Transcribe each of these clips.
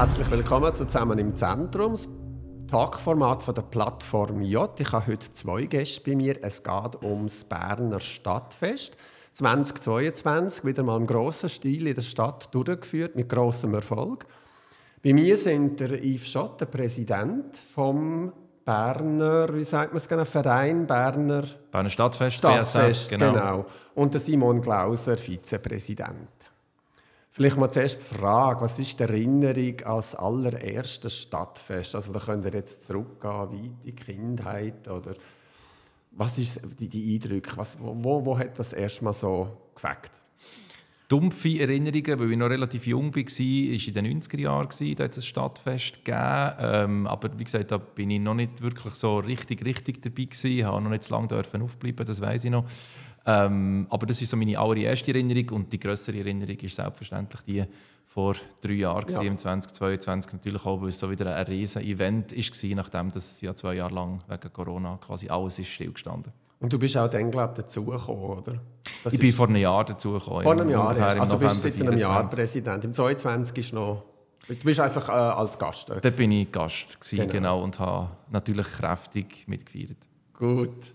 Herzlich willkommen zu «Zusammen im Zentrum», das Talkformat von der Plattform J. Ich habe heute 2 Gäste bei mir. Es geht ums Berner Stadtfest 2022, wieder mal im grossen Stil in der Stadt durchgeführt, mit grossem Erfolg. Bei mir sind der Yves Schott, der Präsident vom Berner, wie sagt man es genau, Verein Berner Stadtfest, BSF, BSF, genau. Und der Simon Glauser, Vizepräsident. Vielleicht mal zuerst die Frage, was ist die Erinnerung als allererstes Stadtfest? Also da könnt ihr jetzt zurückgehen, weit in die Kindheit, oder was ist die Eindrücke? Wo hat das erstmal so gefällt? Dumpfe Erinnerungen, weil ich noch relativ jung war, war in den 90er Jahren. Da hat es ein Stadtfest gegeben. Aber wie gesagt, da bin ich noch nicht wirklich so richtig dabei gewesen. Ich durfte noch nicht so lange aufbleiben, das weiss ich noch. Aber das ist so meine allererste Erinnerung. Und die grössere Erinnerung ist selbstverständlich die vor 3 Jahren, ja. Im 2022. Natürlich auch, weil es so wieder ein riesen Event war, nachdem das ja 2 Jahre lang wegen Corona quasi alles ist stillgestanden. Und du bist auch dann, glaube ich, dazugekommen, oder? Ich bin vor einem Jahr dazugekommen. Vor einem Jahr? Also du bist seit einem Jahr Präsident. Im 22 ist noch... Du bist einfach als Gast da. Da bin ich Gast gewesen, genau, und habe natürlich kräftig mitgefeiert. Gut.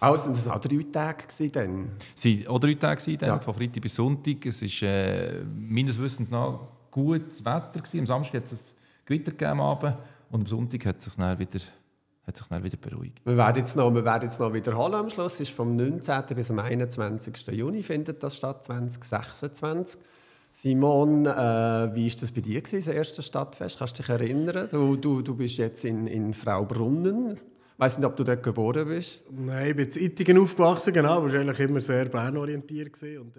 Also, sind das auch 3 Tage dann? Es waren auch 3 Tage dann, ja. Von Freitag bis Sonntag. Es war meines Wissens nach gutes Wetter gewesen. Am Samstag hat es ein Gewitter gegeben am Abend und am Sonntag hat es sich dann wieder beruhigt. Wir werden jetzt noch wiederholen am Schluss. Es ist vom 19. bis am 21. Juni findet das statt, 2026. Simon, wie war das bei dir, das erste Stadtfest? Kannst du dich erinnern? Du bist jetzt in Fraubrunnen. Ich weiss nicht, ob du dort geboren bist. Nein, ich bin in Ittigen aufgewachsen, genau, aber ich war eigentlich immer sehr bernorientiert. Und,